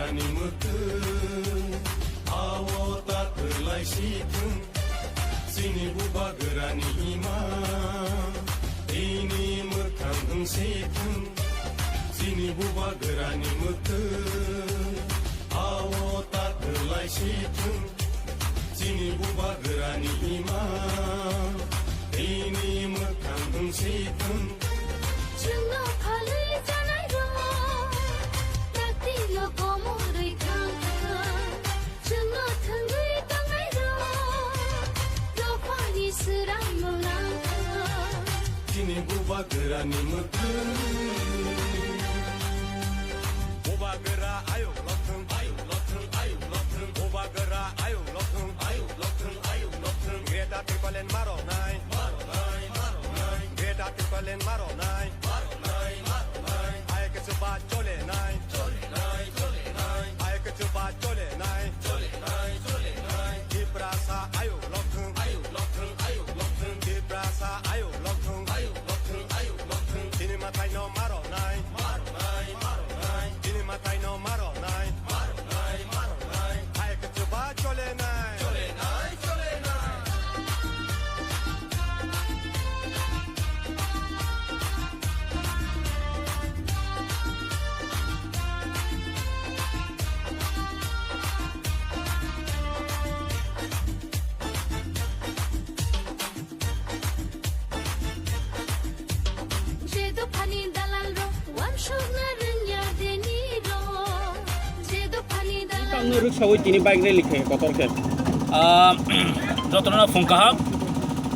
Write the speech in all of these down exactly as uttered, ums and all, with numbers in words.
Ni mwkhwng, ao ta kwlai si thung. Chini bubagrani ima, tini mwkhang wng si thung. Chini bubagrani mwkhwng, ao ta kwlai si thung. Chini bubagrani ima, tini mwkhang wng si thung. Chwngno phalwi janai rok, taktino komorwi thang thang. Chwngno thwngwi tongnai rok, dophani swrangno nang thang. Chini bubagrani mwkhwng. Bubagra ayuk lokthwng, ayuk lokthwng, ayuk lokthwng. Bubagra ayuk lokthwng, ayuk lokthwng, ayuk lokthwng. Greater Tipraland maronai, maronai, maronai. Greater Tipraland maronai, maronai, maronai. Ayuk chuba cholenai, cholenai, cholenai. Ayuk chuba cholenai, cholenai, cholenai. Tiprasa ayuk lokthwng, ayuk lokthwng, ayuk lokthwng. Tiprasa ayuk lokthwng, ayuk lokthwng, ayuk lokthwng. Chini mwtaino maronai, maronai, maronai. Chini mwtaino maronai, maronai, maronai. Ayuk chuba cholenai, cholenai, cholenai. Je dophani dalalrok uansukna rwngya denirok. Je dophani dalal Tangno rwksawi tini bike rally khe kotor khe. Ah, jotono phung kaham.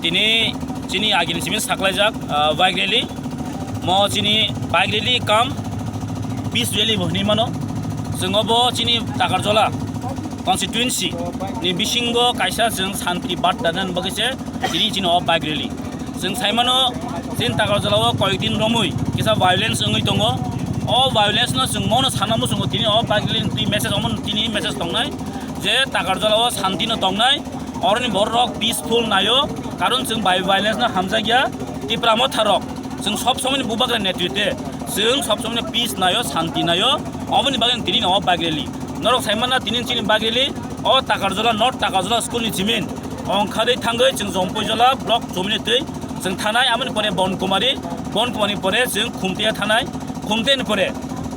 Tini chini agini simi saklaijak, ah, bike rally. Mo chini bike rally kam peace rally bo hinwi mano. Chwng obo chini Takarjala constituency ni bisingo kaisa chwng santi barta dan bagwi se tini chini o bike rally. Chwng sai mano, chini Takarjala o koyek din romwi kisa violence wngwi tongo. O violence no chwng mono sana muchungo tini o bike rally ni twi message omo tini message tongnai je Takarjala o santi no tongnai, oroni borok rok peaceful naio, karon chwng bai violence no hamjakya. Tipra motha rok chwng sob somoni bubagra netritwe chwng sob somoni peace naio, santi naio, oboni bagwi tini no o bike rally. Norok sai mana tini chini bike rally o Takarjala, North Takarjala school ni chimin ongkhadwi thangwi chwng Jompoijola block chomini twi chwng thanai, amoni pore Bonkumari, Bonkumari pore chwng Khumtia thanai, Khumtia ni pore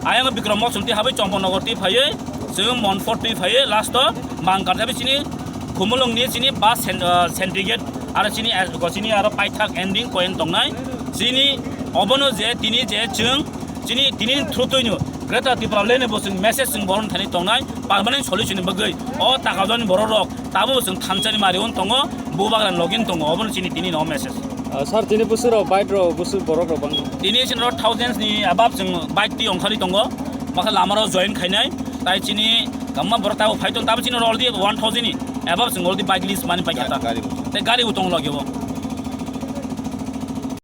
ayang Bikram Mok chwng twi habai Chomponogor twi phaiwi chwng Monfort twi phaiwi last o Mangkar thabi chini Khumulwng ni chini bus sen-, ah, syndicate aro chini, ah, chini aro paithak ending point tongnai chini obono je tini je chwng chini tini through twi no Greater Tipraland ni bo chwng message chwng boron thani tongnai permanent solution ni bagwi o Takarjala ni borok rok Tabuk chwng thansa ni mari-o tongo, bubagra ni logi tongo, obono chini tini no message. Ah, sir, tini bwswk rok bike rok, bwswk borok rok bang? Tini chini rok thousands ni above chwng bike twi ongkhari tongo, makha lama rok join khainai, tai chini gamma borok tabuk phai tong, tabuk chini rok already one thousand ni above chwng already bike list mani paikha ta. Gari bo tongo. Tei gari bo tongo logi o.